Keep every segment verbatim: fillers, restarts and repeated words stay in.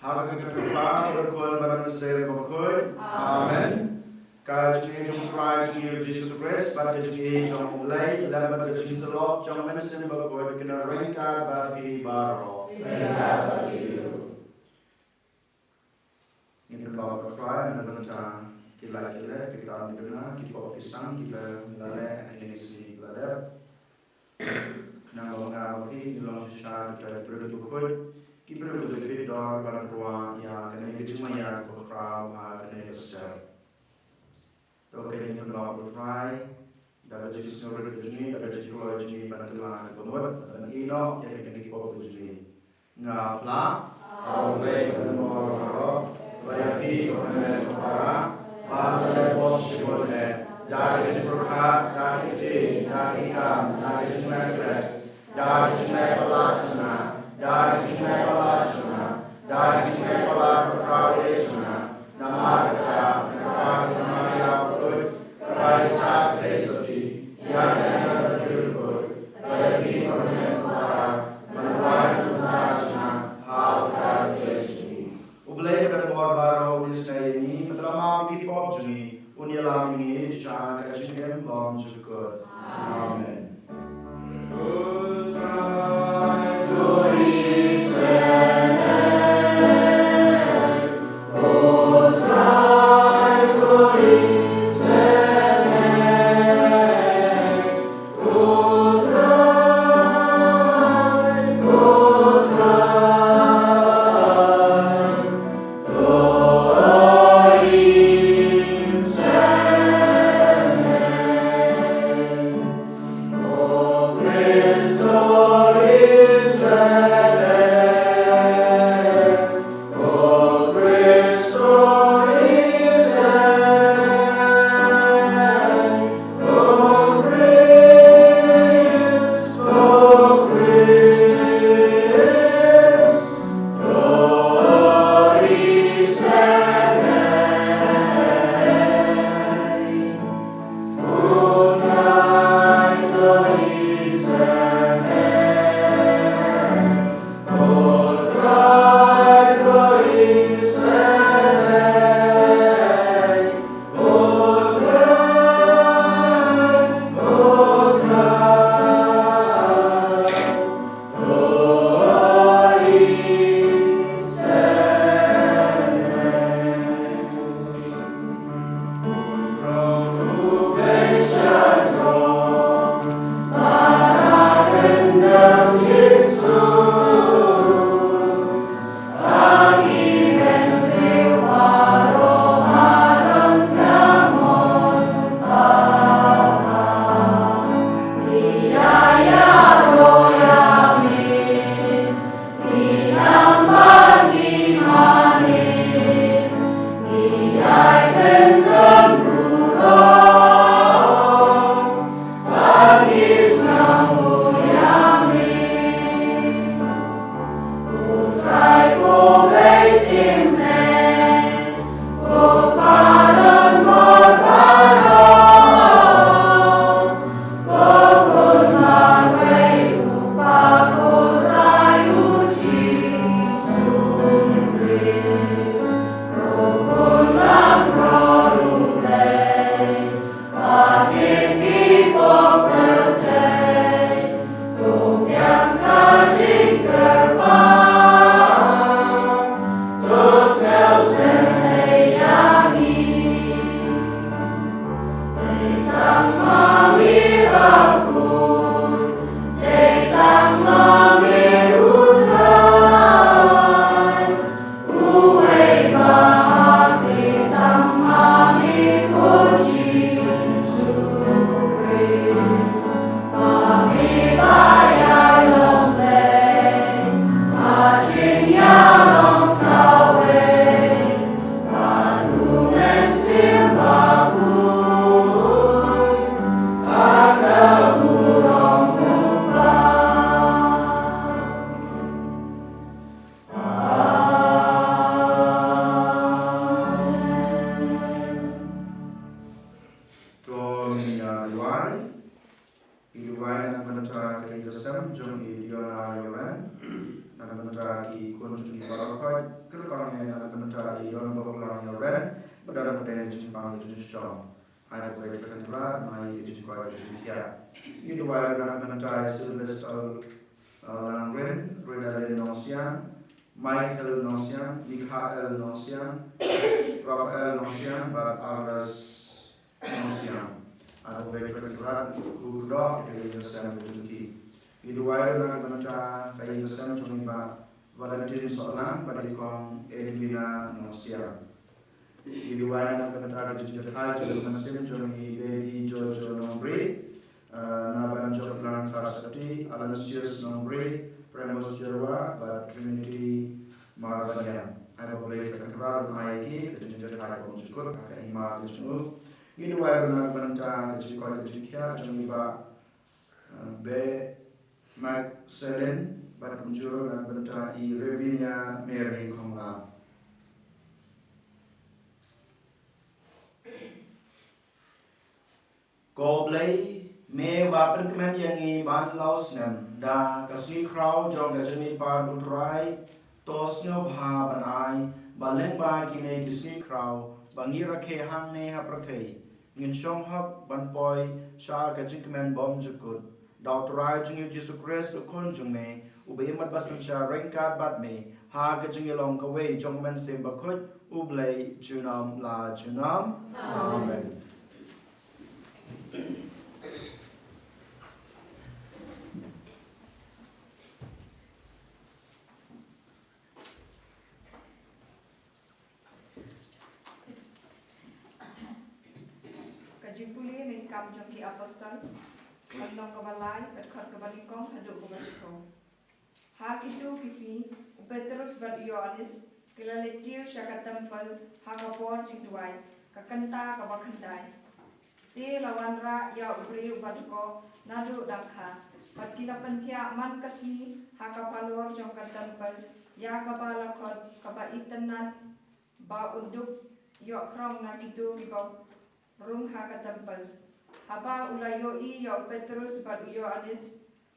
Ha ka kyrteng u Kpa, u Khun bad u Mynsiem Bakhuid. Amen. Ka jingïeit jong u Trai jong ngi u Jisu Khrist bad ka jingïeit jong u Blei, lem bad ka jingsyllok jong u Mynsiem Bakhuid, kin nang ryngkat bad phi baroh. Ngin pynpaw ïa u Trai na ka bynta ki lait ki leh, ki tam ki duna, ki pop ki sang, kiba la leh ha kine ki sngi ba la dep. Khnang ba nga bad phi ngin long shisha kita ki briew kiba khuid, ki briew kiba fit dor ban pynroi ïa kane ka jingmaïa kaba khraw ha kane ka step. To ngin pynpaw ïa u Trai da ka jingsngewrit ka jong ngi, da ka jingkloi jong ngi ban kylla kaba mut, ban ïehnoh ïa kine ki pop ka jong ngi. Nga phla, A U Blei ba don bor baroh, ba ïa phi ko hynmen ko para, ba la leh pop shibun eh, da ka jingpyrkhat, da ka ktien, da ki kam, da ka jingkhlaiñ, da ka jingkhlaiñ palat shana, da ka jingkhlaiñ palat shana, da ka jingkhlaiñ palat pyrkhat ïa shana, namar kata, ka kpa ka kmie ïa u kut, ka rai sah ka sopti, ïa ka ïa ka kut, ba ïa phi ko hynmen ko para, ban wan ban shana, ha u Trai u Blei jong ngi. U Blei ba don bor baroh un ïasnei ïa ngi, bad la map ïa ki pop jong ngi, un ïalam ïa ngi sha ka jingim bymjukut. Amen. sem jong i Diona Ïoren, na ka bynta ki khun jong i baroh khoit, kyrpang eh na ka bynta i Ïoren Boklang Ïoren, bad na ka bynta jingpang jong i Shong. Ai ka bynta ka tynrai, mai ka jingkoit ka jingkhiah. Ngi duwai na ka bynta i Sylvester, uh, Langrin, Ridalin Nongsiang, Michael Nongsiang, Mikhael Nongsiang, Rafael Nongsiang, bad Aras Nongsiang. Ai ka bynta ka tynrai, u kyrdoh, ka jingïaseng ka jong ki. Ngi duwai na ka bynta ka ïing ka sem jong i Bah Valentine Sohlang, bad i Kong Edwina Nongsiang. Ngi duwai na ka bynta ka jingïakhun jong i mynsiem jong i Baby Jojo Nongbri, eh, Naban Joplang Kharsati, Aloysius Nongbri, Premos Jerwa, bad Trinity Marbaniang. Ai ba U Blei Trai Kynrad un ai ïa ki ka jingïakhun jingkut ha ka hima ka jong u. Ngi duwai ruh na ka bynta ka jingkoit ka jingkhiah jong i Bah, eh, Be Magdalene, bad kumjuh ruh na ka bynta i Ravinia Mary Khongla. Ko Blei, me ba pynkmen ïa ngi ban law snem da ka sngi khraw jong ka jingmihpat U Trai, to sngewbha ban ai ba lyngba kine ki sngi khraw ba ngi rakhe hangne ha pyrthei, ngin shong hok ban poi sha ka jingkmen bymjukut da U Trai jong ngi U Jisu Khrist, U Khun jong me, uba im bad ba synshar ryngkat bad me ha ka jingïalong kawei jong U Mynsiem Bakhuid, U Blei junom la junom. Amen. Amen. Ka jingpule na ki Kam jong ki Apostol, lynnong kaba lai, ka dkhot kaba nyngkong haduh kaba shiphew. Ha kito ki sngi, u Petrus bad u Ïoannis ki la leit kiew sha ka templ ha ka por jingduwai, ka kynta kaba khyndai. Te la wanrah ïa u briew uba dkoh naduh dang kha, bad ki la pynthiah man ka sngi ha ka phalor jong ka templ ïa kaba la khot kaba itynnad, ba un dup ïoh khrong na kito kiba rung ha ka templ. Haba u la ïohi ïa u Petrus bad u Ïoannis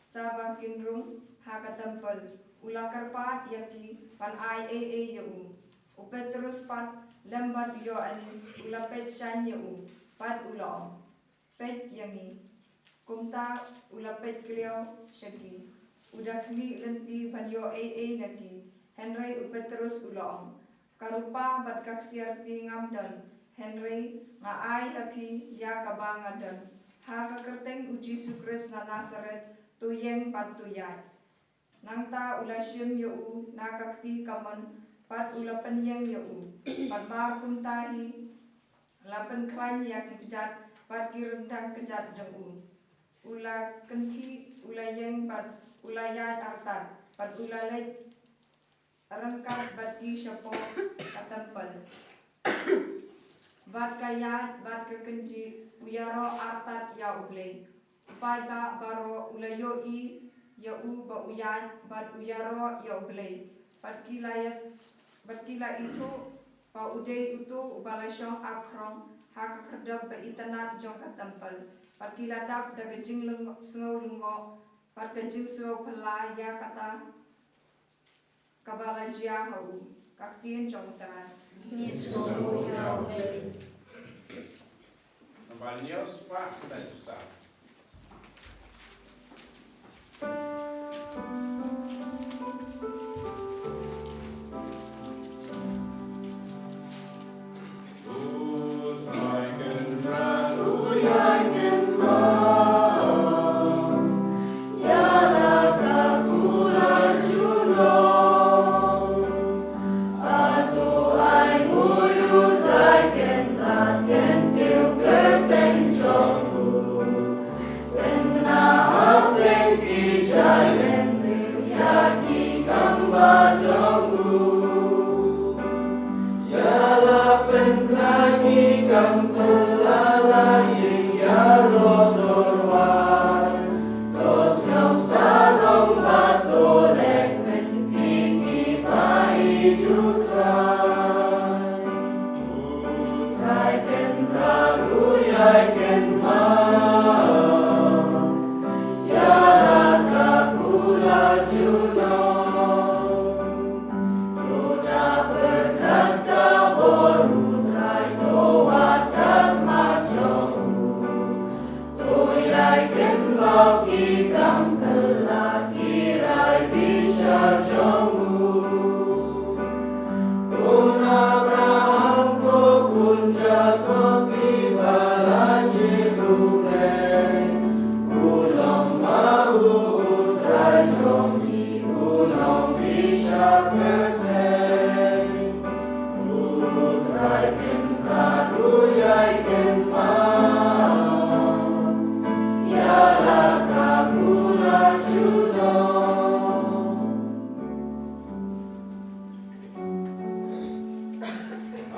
sa ba kin rung ha ka templ, u la kyrpad ïa ki ban ai ei ei ïa u. U Petrus pat lem bad u Ïoannis u la peit shaiñ ïa u, bad u la ong, "Peit ïa ngi." Kumta u la peit kliaw sha ki. U da khmih lynti ban ïoh ei ei na ki. Hynrei u Petrus u la ong, "Ka rupa bad ka ksiar te ngam don, hynrei nga ai ha phi ïa kaba nga don. Ha ka kyrteng U Jisu Khrist na Nasaret, to ïeng bad to ïaid." Nangta u la shim ïa u na ka kti kamon, bad u la pynïeng ïa u. Bad mar kumta hi la pynkhlaiñ ïa ki kjat bad ki ryndang kjat jong u. U la kynthih, u la ïeng bad u la ïaid artat, bad u la leit ryngkat bad ki shapoh ka templ. Bad ka ïaid bad ka kynjih u ïaroh artat ïa U Blei. U paidbah baroh u la ïohi ïa u ba u ïaid bad u ïaroh ïa U Blei. Bad ki la ïa, bad ki la ithuh ba u dei uto uba la shong ap khrong ha ka khyrdop ba itynnad jong ka templ. Bad ki la dap da ka jingsngew lyngngoh bad ka jingsngew phylla ïa kata kaba la jia ha u. Ka ktien jong U Trai. Ngi sngewnguh ïa U Blei. Nambah hynñiew spah khyndai phew saw.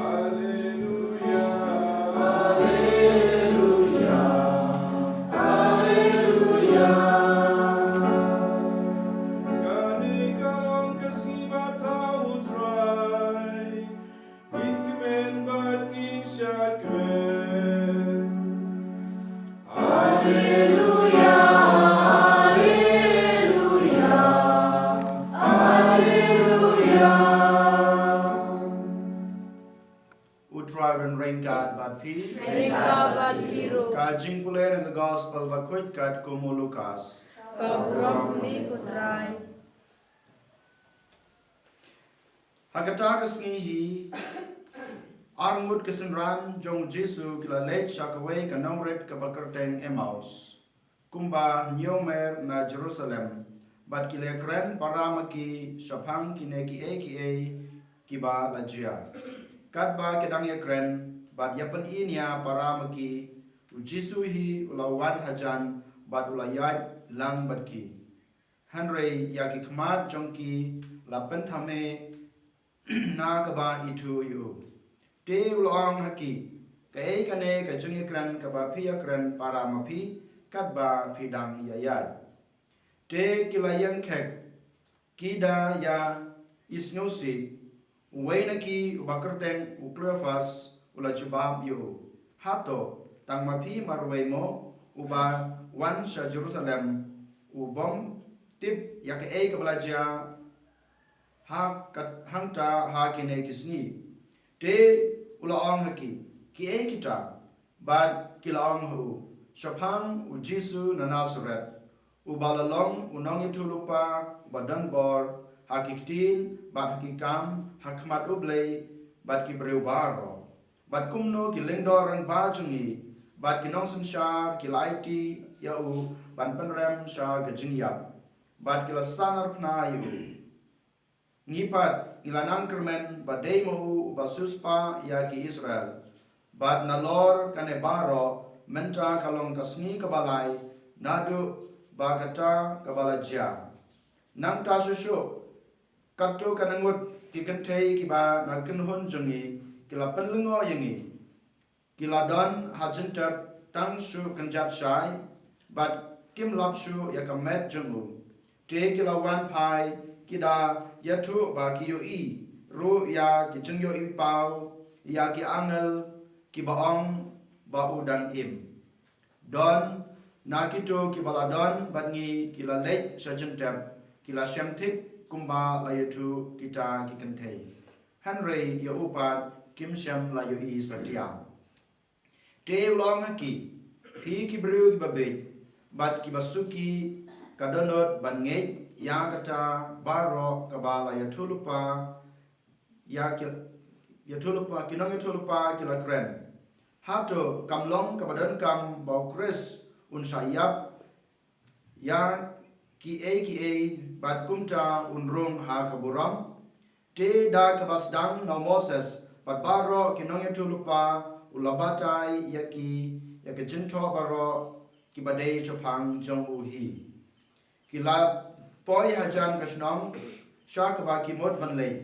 Alleluia, alleluia, alleluia. Kane ka long ka sngi ba thaw U Trai. Ngin kmen bad ngin shad kmen. Alleluia, alleluia, alleluia. U Trai un ryngkat bad phi. Ryngkat bad phi ruh. Ka jingpule na ka Gospel bakhuid katkum u Lukas. Ka burom ïa me ko Trai. Ha kata ka sngi hi, arngut ki synran jong u Jisu ki la leit sha kawei ka nongrit kaba kyrteng Emmaus, kumba hynñiew mer na Jerusalem, bad ki la kren para ma ki shaphang kine kiei kiei kiba la jia. Katba ki dang ïakren bad ïapyni ïa para ma ki, u Jisu hi u la wan hajan bad u la ïaid lang bad ki. Hynrei ïa ki khmat jong ki la pynthame na kaba ithuh ïa u. Te u la ong ha ki, kaei kane ka jingïakren kaba phi ïakren para ma phi katba phi dang ïaid? Te ki la ïeng khek, ki da ïa isngewsih. Uwei na ki uba kyrteng u Kleopas u la jubab ïa u, hato tang ma phi marwei mo uba wan sha Jerusalem u bym tip ïa kaei kaba la jia ha ka, hangta ha kine ki sngi? Te u la ong ha ki, kiei kita? Bad ki la ong ha u, shaphang u Jisu na Nasaret, uba la long u nongïathuhlypa uba don bor ha ki ktien bad ha ki kam ha khmat U Blei bad ki briew baroh. Bad kumno ki lyngdoh rangbah jong ngi bad ki nongsynshar ki la aiti ïa u ban pynrem sha ka jingïap, bad ki la sahnarphna ïa u. Ngi pat ngi la nang kyrmen ba dei ma u uba siewspah ïa ki Israel. Bad nalor kane baroh mynta ka long ka sngi kaba lai naduh ba kata kaba la jia. Nangta shuh shuh, katto katne ngut ki kynthei kiba na kynhun jong ngi ki la pynlyngngoh ïa ngi. Ki la don ha jingtep tang shu kynjat shai, bad kim lap shuh ïa ka met jong u. Te ki la wan phai, ki da ïathuh ba ki ïohi ruh ïa ki jingïohipaw ïa ki angel kiba ong ba u dang im. Don na kito kiba la don bad ngi ki la leit sha jingtep, ki la shem thik kumba la ïathuh kita ki kynthei. Hynrei ïa u pat kim shym la ïohi satia. Te u la ong ha ki, phi ki briew kiba bieit bad kiba suki, ka dohnud ban ngeit ïa kata baroh kaba la ïathuhlypa, ïa ki, ïathuhlypa, ki nongïathuhlypa ki la kren. Hato kam long kaba donkam ba u Khrist un shah ïap ïa kiei kiei bad kumta un rung ha ka burom? Te da kaba sdang na u Moses bad baroh ki nongïathuhlypa u la batai ïa ki, ïa ki jingthoh baroh kiba dei shaphang jong u hi. Ki la poi hajan ka shnong sha kaba ki mut ban leit.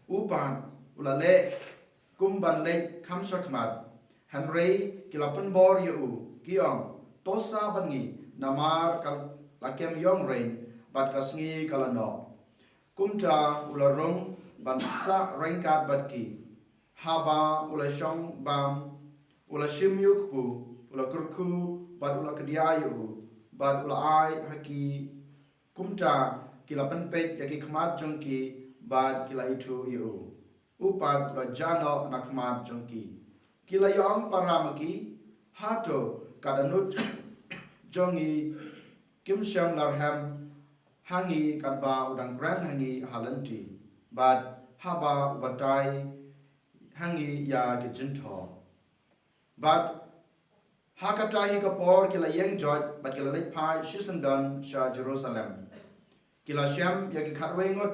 U pat u la leh kum ban leit kham shakhmat. Hynrei ki la pynbor ïa u, ki ong, to sah bad ngi, namar ka la kem ïong reiñ bad ka sngi ka la noh. Kumta u la rung ban sah ryngkat bad ki. Haba u la shong bam, u la shim ïa u kpu, u la kyrkhu bad u la kdiah ïa u, bad u la ai ha ki. Kumta ki la pynpeit ïa ki khmat jong ki bad ki la ithuh ïa u. U pat u la jah noh na khmat jong ki. Ki la ïa ong para ma ki, hato ka dohnud jong ngi kim shym la rhem ha ngi katba u dang kren ha ngi ha lynti bad haba u batai ha ngi ïa ki jingthoh? Bad ha kata hi ka por ki la ïeng joit bad ki la leit phai shisyndon sha Jerusalem. Ki la shem ïa ki khatwei ngut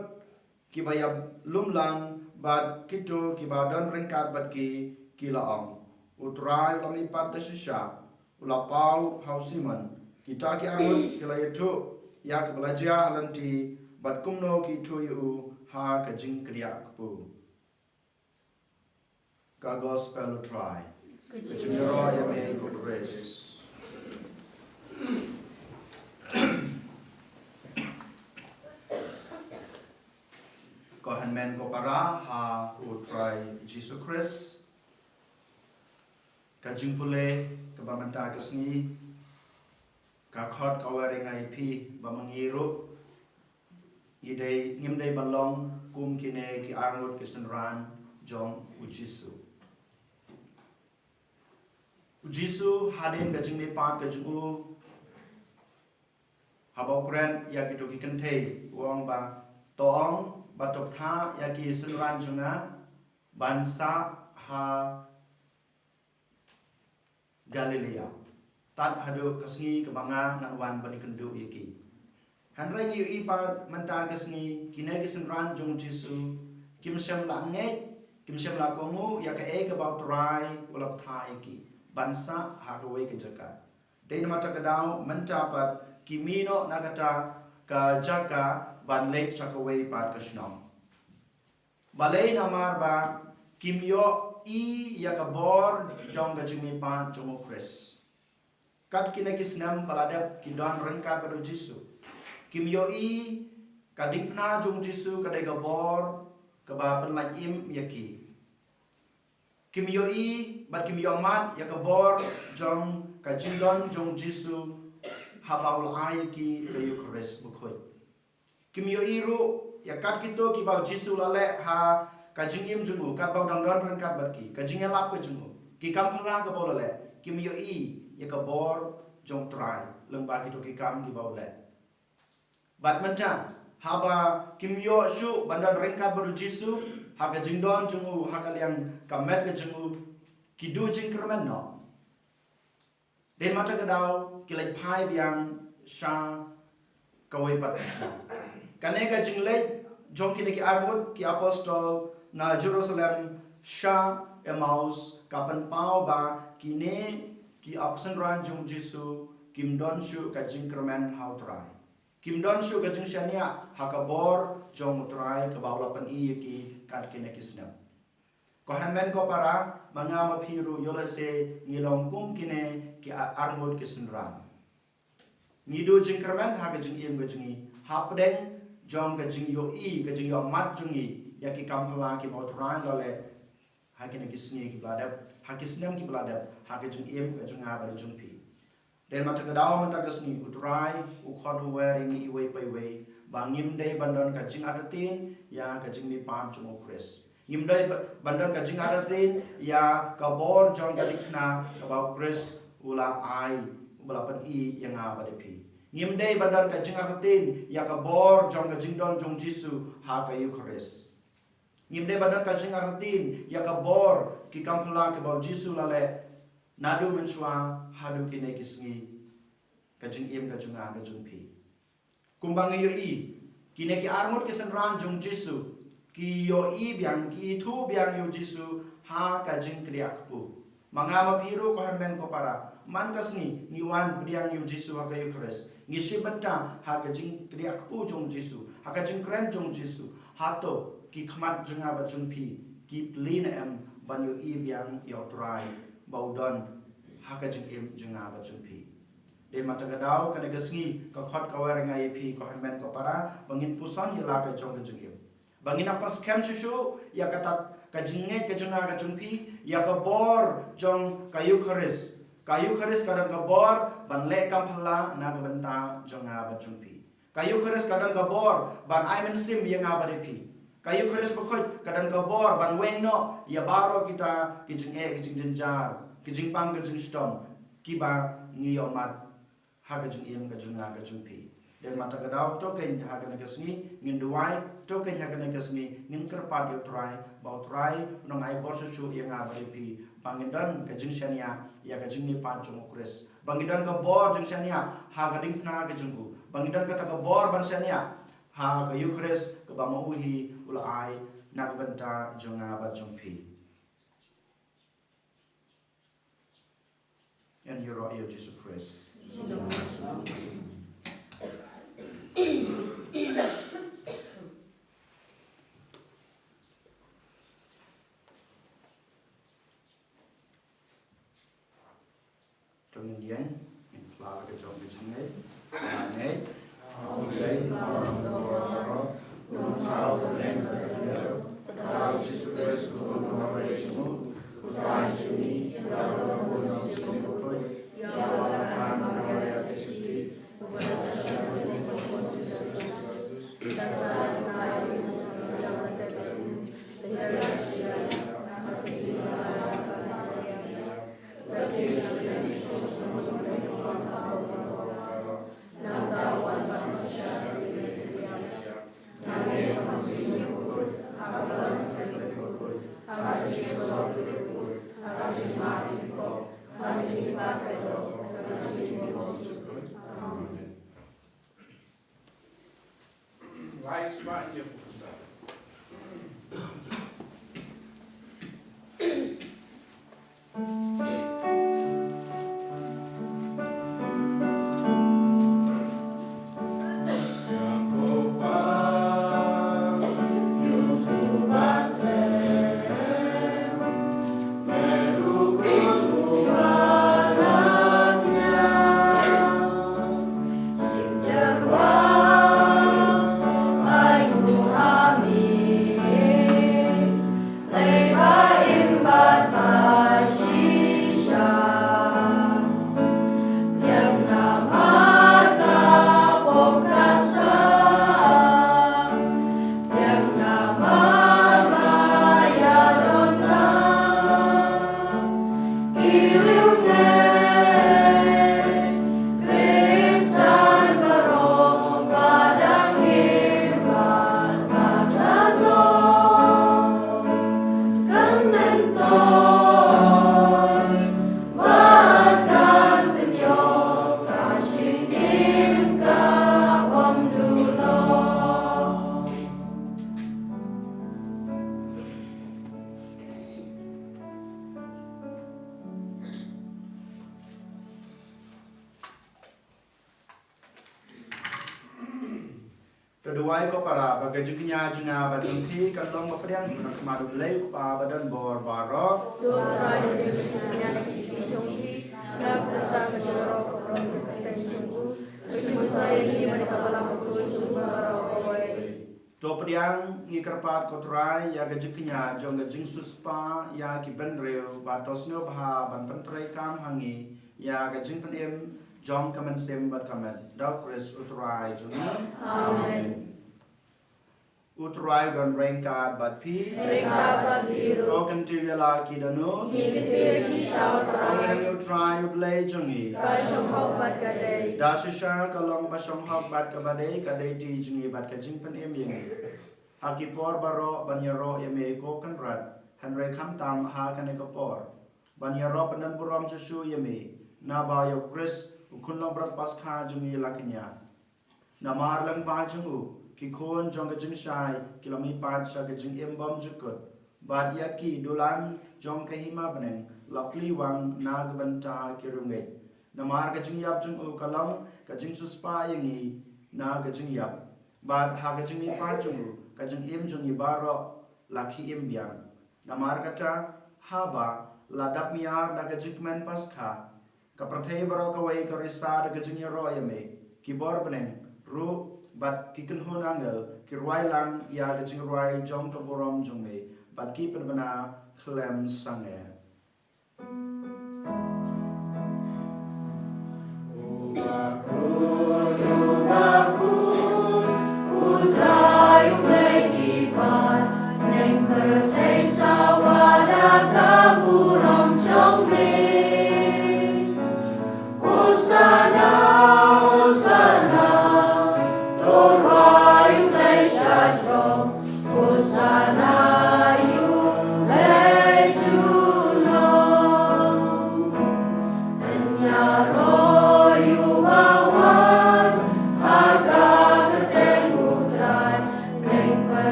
kiba ïalumlang bad kito kiba don ryngkat bad ki, ki la ong, U Trai u la mihpat da shisha, u la paw ha u Simon. Kita ki arngut ki la ïathuh ïa kaba la jia ha lynti bad kumno ki ithuh ïa u ha ka jingkdiah kpu. Ka Gospel U Trai. Ka jingïaroh ïa me ko Khrist. Ko hynmen ko para ha U Trai Jisu Khrist. Ka jingpule kaba mynta ka sngi ka khot ka wer ïa nga ïa phi ba ma ngi ruh ngi dei, ngim dei ban long kum kine ki arngut ki synran jong U Jisu. U Jisu hadien ka jingmihpat ka jong u, haba u kren ïa kito ki kynthei, u ong ba, to ong ba to bthah ïa ki synran jong nga ban sah ha Galilea, tad haduh ka sngi kaba nga ngan wan ban ïakynduh ïa ki. Hynrei ngi ïohi pat mynta ka sngi kine ki synran jong U Jisu kim shym la ngeit, kim shym la kohnguh ïa kaei kaba U Trai u la bthah ïa ki ban sah ha kawei ka jaka. Dei namar kata ka daw mynta pat ki mih noh na kata ka jaka ban leit sha kawei pat ka shnong. Balei? Namar ba kim ïohi ïa ka bor jong ka jingmihpat jong U Khrist. Kat kine ki snem ba la dep ki don ryngkat bad U Jisu. Kim ïohi ka diengphna jong U Jisu ka dei ka bor kaba pynlait im ïa ki. Kim ïohi bad kim ïohmad ïa ka bor jong ka jingdon jong U Jisu haba u la ai ïa ki ka Eukharist bakhuid. Kim ïohi ruh ïa kat kito kiba U Jisu u la leh ha ka jingim jong u, katba u dang don ryngkat bad ki, ka jingïalap ka jong u, ki kam phylla kaba u la leh. Kim ïohi ïa ka bor jong U Trai lyngba kito ki kam kiba u leh. Bad mynta haba kim ïoh shuh ban don ryngkat bad U Jisu ha ka jingdon jong u, ha ka liang ka met ka jong u, ki duh jingkyrmen noh. Dei namar kata ka daw ki leit phai biang sha kawei pat ka shnong. Kane ka jingleit jong kine ki arngut ki apostol na Jerusalem sha Emmaus ka pynpaw ba kine ki ap synran jong U Jisu kim don shuh ka jingkyrmen ha U Trai. Kim don shuh ka jingshaniah ha ka bor jong U Trai kaba u la pyni ïa ki kat kine ki snem. Ko hynmen ko para, ma nga ma phi ruh, ïoh lehse ngi long kum kine ki a-, arngut ki synran. Ngi duh jingkyrmen ha ka jingim ka jong ngi hapdeng jong ka jingïohi, ka jingïohmad jong ngi ïa ki kam phylla kiba U Trai u la leh ha kine ki sngi kiba la dep, ha ki snem kiba la dep, ha ka jingim ka jong nga bad jong phi. Dei namar kata ka daw mynta ka sngi U Trai u khot u wer ïa ngi iwei pa iwei ba ngim dei ban don ka jingartatien ïa ka jingmihpat jong U Khrist. Ngim dei ba-, ban don ka jingartatien ïa ka bor jong ka diengphna kaba U Khrist u la ai, uba la pyni ïa nga bad ïa phi. Ngim dei ban don ka jingartatien ïa ka bor jong ka jingdon jong U Jisu ha ka Eukharist. Ngim dei ban don ka jingartatien ïa ka bor, ki kam phylla kiba U Jisu u la leh naduh mynshuwa haduh kine ki sngi, ka jingim ka jong nga ka jong phi. Kumba ngi ïohi, kine ki arngut ki synran jong U Jisu ki ïohi biang, ki ithuh biang ïa U Jisu ha ka jingkdiah kpu. Ma nga ma phi ruh, ko hynmen ko para, man ka sngi ngi wan pdiang ïa U Jisu ha ka Eukharist, ngi shim bynta ha ka jingkdiah kpu jong U Jisu, ha ka jingkren jong U Jisu, hato ki khmat jong nga bad jong phi ki plie ne em ban ïohi biang ïa U Trai ba u don ha ka jingim jong nga bad jong phi? Dei namar kata ka daw kane ka sngi ka khot ka wer ïa nga ïa phi, ko hynmen ko para, ba ngin puson ïa la ka jong ka jingim. Ba ngin ïa pyrshang skhem shuh shuh ïa kata ka jingngeit ka jong nga ka jong phi ïa ka bor jong ka Eukharist. Ka Eukharist ka don ka bor ban leh kam phylla na ka bynta jong nga bad jong phi. Ka Eukharist ka don ka bor ban ai mynsiem ïa nga bad ïa phi. Ka Eukharist bakhuid ka don ka bor ban weng noh ïa baroh kita ki jingeh, ki jingjynjar, ki jingpang, ki jingshitom kiba ngi ïohmad ha ka jingim ka jong nga ka jong phi. Dei namar kata ka daw, to keiñ ha kane ka sngi ngin duwai, to keiñ ha kane ka sngi ngin kyrpad ïa U Trai ba U Trai un nang ai bor shuh shuh ïa nga bad ïa phi ba ngin don ka jingshaniah ïa ka jingmihpat jong u Khrist, ba ngin don ka bor jingshaniah ha ka diengphna ka jong u, ba ngin don kata ka bor ban shaniah ha ka Eukharist kaba ma u hi u la ai na ka bynta jong nga bad jong phi. Yn ïaroh ïa u Jisu Khrist. To ngin ïeng, ngin phla la ka jong ka jingngeit. Ngin ngeit ha U Blei, U Kpa baroh, U Trai uba ha bneng bad ha kaba ïew, bad ha U Jisu Khrist, U Khun uba la ïasyllok, U Trai jong ngi, ïa uba la bun shisien bakhuid, ïa uba la kha na ka Maria ka shithi, uba la shah shaduh da u Pontius Pilatus, la sah, la kynmaw, la ïap, la tep, la kynduh, la ïaid sha ïing, la ïasnoh, Lai spah ïa u Khrist. To duwai ko para ba ka jingkñia jong nga bad jong phi kan long ba pdiang na ka khmat U Blei U Kpa ba don bor baroh. To Trai, ba ka jingkñia jong phi, na ka bynta ka jingïaroh ka burom ka kyrteng jong u, ka jingmyntoi ïa ngi bad ïa ka balang bakhuid jong u baroh kawei. To pdiang ngi kyrpad ko Trai ïa ka jingkñia jong ka jingsiewspah ïa ki bynriew bad to sngewbha ban pyntreikam ha ngi ïa ka jingpynim jong ka mynsiem bad ka met, da U Khrist U Trai jong ngi. Amen. U Trai u don ryngkat bad phi. Ryngkat bad phi ruh. To kyntiew ïa la ki dohnud. Ngi kyntiew ïa ki sha U Trai. Ka nang ïa U Trai U Blei jong ngi. Ka shong hok bad ka dei. Da shisha ka long kaba shong hok bad kaba dei, ka dei ti jong ngi bad ka jingpynim ïa ngi. Ha ki por baroh ban ïaroh ïa me ko Kynrad, hynrei khamtam ha kane ka por ban ïaroh pyndonburom shuh shuh ïa me, naba ïa U Khrist, U Khun Langbrot Paskha jong ngi la kñia. Namar lyngba jong u, ki khun jong ka jingshai ki la mihpat sha ka jingim bymjukut, bad ïa ki dulan jong ka hima bneng la plie wang na ka bynta ki riewngeit. Namar ka jingïap jong u ka long ka jingsiewspah ïa ngi na ka jingïap, bad ha ka jingmihpat jong u ka jingim jong ngi baroh la khie im biang. Namar kata, haba la dap miar da ka jingkmen Paskha, ka pyrthei baroh kawei ka risa da ka jingïaroh ïa me. Ki bor bneng ruh bad ki kynhun angel ki rwai lang ïa ka jingrwai jong ka burom jong me, bad ki pynbna khlem sangeh.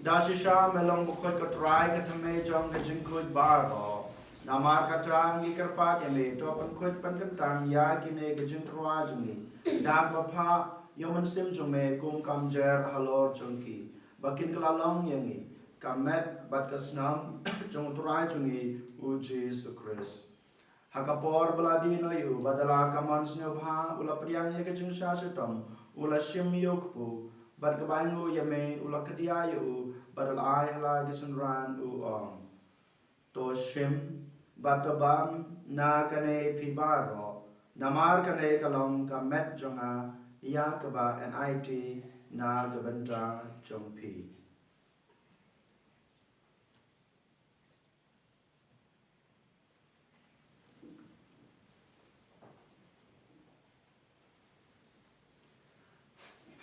Da shisha me long bakhuid, ko Trai, ka thymmei jong ka jingkhuid baroh. Namar kata ngi kyrpad ïa me, to pynkhuid pynkyntang ïa kine ki jingtyrwa jong ngi, da kaba phah ïa u Mynsiem jong me kum ka mjer halor jong ki, ba kin kylla long ïa ngi ka met bad ka snam jong u Trai jong ngi u Jisu Khrist. Ha ka por ba la die noh ïa u, bad da la ka mon sngewbha u la pdiang ïa ka jingshah shitom, u la shim ïa u kpu, bad kaba ainguh ïa me u la kdiah ïa u, bad u la ai ha la ki synran, u ong: To shim bad to bam na kane phi baroh, namar kane ka long ka met jong nga, ïa kaba yn aiti na ka bynta jong phi.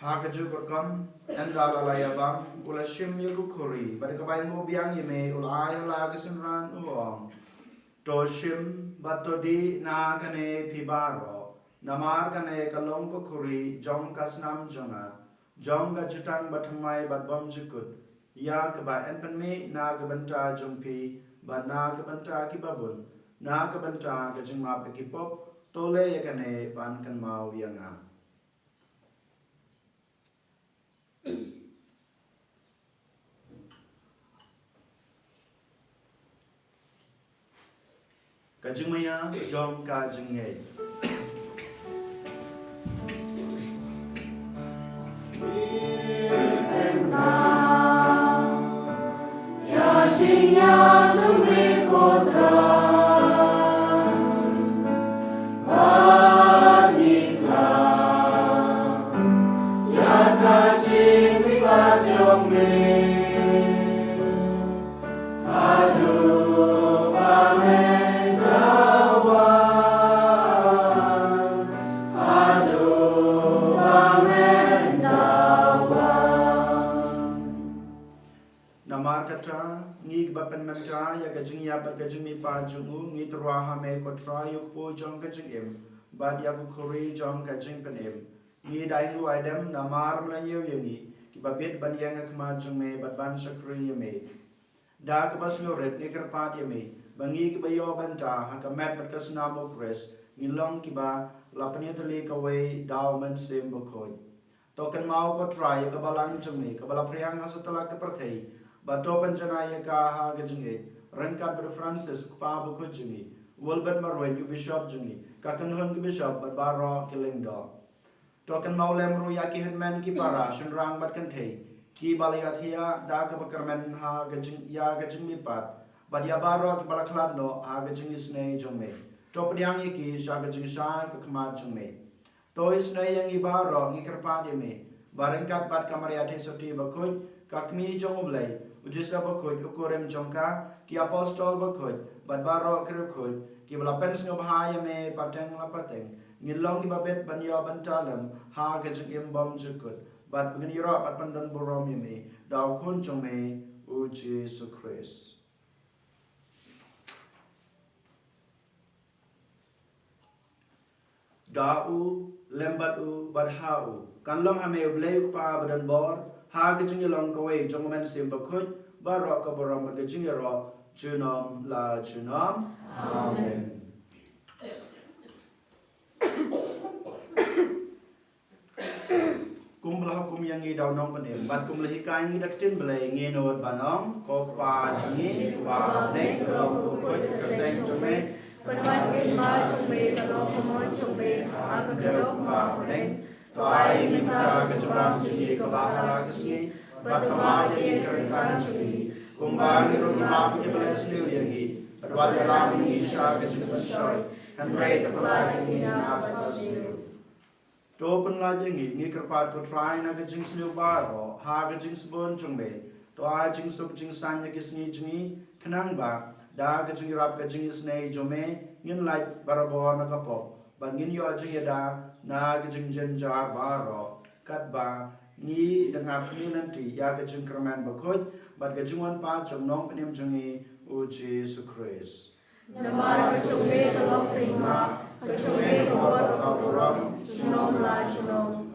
Ha kajuh ka rukom, ynda la la ïa bam, u la shim ïa ka khuri, bad kaba ainguh biang ïa me u la ai ha la ki synran, u ong: To shim bad to dih na kane phi baroh, namar kane ka long ka khuri jong ka snam jong nga, jong ka jutang bathymmai bad bymjukut, ïa kaba yn pynmih na ka bynta jong phi bad na ka bynta kiba bun, na ka bynta ka jingmap ïa ki pop. To leh ïa kane ban kynmaw ïa nga. Ka jingmaïa jong ka jingngeit. Namar kata, ngi kiba pynmynta ïa ka jingïap bad ka jingmihpat jong u, ngi tyrwa ha me ko Trai, ïa u kpu jong ka jingim bad ïa ka khuri jong ka jingpynim. Ngi da ainguh aidem namar me la ñiew ïa ngi, kiba bit ban ïeng ha khmat jong me bad ban shakri ïa me. Da kaba sngewrit ngi kyrpad ïa me ba ngi kiba ïoh bynta ha ka met bad ka snam u Khrist, ngi long kiba la pynïatylli kawei da u Mynsiem Bakhuid. To kynmaw ko Trai ïa ka balang jong me kaba la phriang ha satlak ka pyrthei, bad to pynjanai ïa ka ha ka jingïeit, ryngkat bad u Francis u kpa bakhuid jong ngi, u Wilbert Marwein u bishop jong ngi, ka kynhun ki bishop bad baroh ki lyngdoh. To kynmaw lem ruh ïa ki hynmen ki para, shynrang bad kynthei, kiba la ïathiah da kaba kyrmen ha ka jing, ïa ka jingmihpat, bad ïa baroh kiba la khlad noh ha ka jingisynei jong me. To pdiang ïa ki sha ka jingshai ka khmat jong me. To isynei ïa ngi baroh, ngi kyrpad ïa me ba ryngkat bad ka Maria Theisotti bakhuid, ka Kmie jong u Blei, u Joseph bakhuid u kurim jong ka, ki apostol bakhuid bad baroh ki riewkhuid kiba la pynsngewbha ïa me pateng la pateng, ngin long kiba bit ban ïoh bynta lem ha ka jingim bymjukut, bad ba ngin ïaroh bad pyndon burom ïa me da u Khun jong me u Jisu Khrist. Da u, lem bad u, bad ha u, kan long ha me u Blei u Kpa badonbor, ha ka jingïalong kawei jong u Mynsiem Bakhuid, baroh ka burom bad ka jingïaroh junom la junom. Amen. Kumba la hukum ïa ngi da u Nongpynim bad kumba la hikai ngi da ka ktien Blei, ngin nud ban ong: Ko Kpa jong ngi uba ha bneng, ka long ka kyrteng jong me, ka don ka hima jong me, ka long ka mon jong me ha ka kyrteng ba ha bneng. To ai ïa ngi mynta ka jingbam jong ngi kaba ha la ka sngi, bad to map ïa ngi ki ryngkat jong ngi, kumba ngi ruh ngi map ïa kiba la sniew ïa ngi, bad wat ïalam ngi sha ka jingpynshoi, hynrei to pyllait ngi na kaba sniew. To pynlait ïa ngi, ngi kyrpad ko Trai, na ka jingsniew baroh ha ka jingsbun jong me. To ai jingsuk jingsaiñ ïa ki sngi jong ngi, khnang ba da ka jingïarap ka jingisynei jong me ngin lait barabor na ka pop, bad ngin ïoh jingïada na ka jingjynjar baroh, katba ngi dang ap khmih lynti ïa ka jingkyrmen bakhuid bad ka jingwan pat jong u Nongpynim jong ngi u Jisu Khrist. Namar ka jong me ka long ka hima, ka jong me ka bor, ka burom, junom la junom.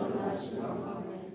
jong nga sha u. Amen.